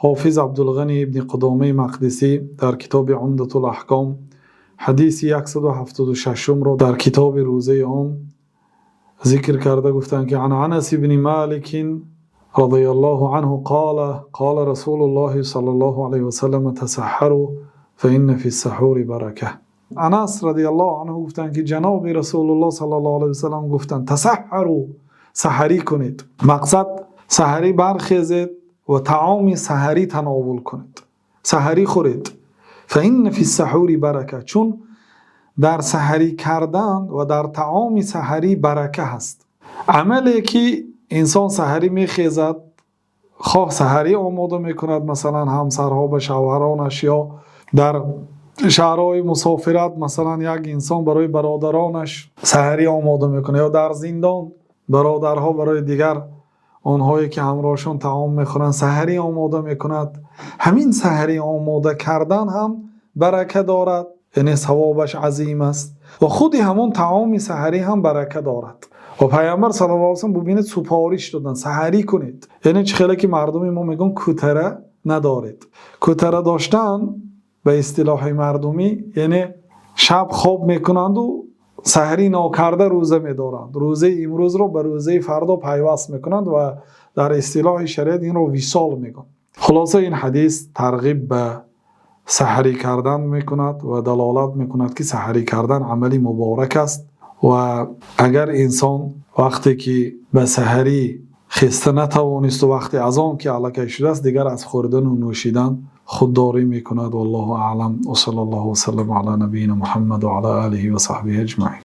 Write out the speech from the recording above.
Ҳофиз Абдулғанӣ ибни Қудома Муқаддасӣ дар китоби Умдатул-аҳком ҳадиси 176-ро дар китоби рӯза он зикр карда гуфтанд, ки عن أنس بن مالك رضي الله عنه قال قال رسول الله صلى الله عليه وسلم تسحروا فإن في السحور بركة. Анас розияллоҳу анҳу гуфтанд, ки ҷаноби Расулуллоҳ саллаллоҳу алайҳи васаллам гуфтанд: تسحروا, саҳарӣ кунед. Мақсад, саҳарӣ бархезед ва таоми саҳарӣ тановул кунед, саҳарӣ хӯред. فإن في السحور بركة, чун дар саҳарӣ кардан ва дар таоми саҳарӣ барака ҳаст. Амале ки инсон саҳарӣ мехезад, хоҳ саҳарӣ омода мекунад, масалан, ҳамсарҳо ба шавҳаронаш, ё дар шаҳрҳои мусофират, масалан, як инсон барои бародаронаш саҳарӣ омода мекунад, ё дар зиндон бародарҳо барои дигар онҳое ки ҳамроҳашон таом мехӯранд, саҳарӣ омода мекунад. Ҳамин саҳарӣ омода кардан ҳам барака дорад, яъне савобаш азим аст, ва худи ҳамон таоми саҳарӣ ҳам барака дорад. Ва Паёмбар саллаллоҳу алайҳи васаллам, бубинед, супориш доданд: саҳарӣ кунед. Яъне чӣ? Хеле ки мардуми мо мегӯянд, кутара надоред. Кутара доштан ба истилоҳи мардумӣ яъне шаб хоб мекунанду саҳарӣ нокарда рӯза медоранд, рӯзаи имрӯзро ба рӯзаи фардо пайваст мекунанд ва дар истилоҳи шариат инро висол мегӯянд. Хулоса, ин ҳадис тарғиб ба саҳарӣ кардан мекунад ва далолат мекунад, ки саҳарӣ кардан амали муборак аст. Ва агар инсон вақте ки ба саҳарӣ хеста натавонисту вақти азон ки аллакай шудааст, дигар аз хӯрдану нӯшидан худдорӣ мекунад. والله أعلم وصلى الله وسلم على نبينا محمد وعلى آله وصحبه أجمعين.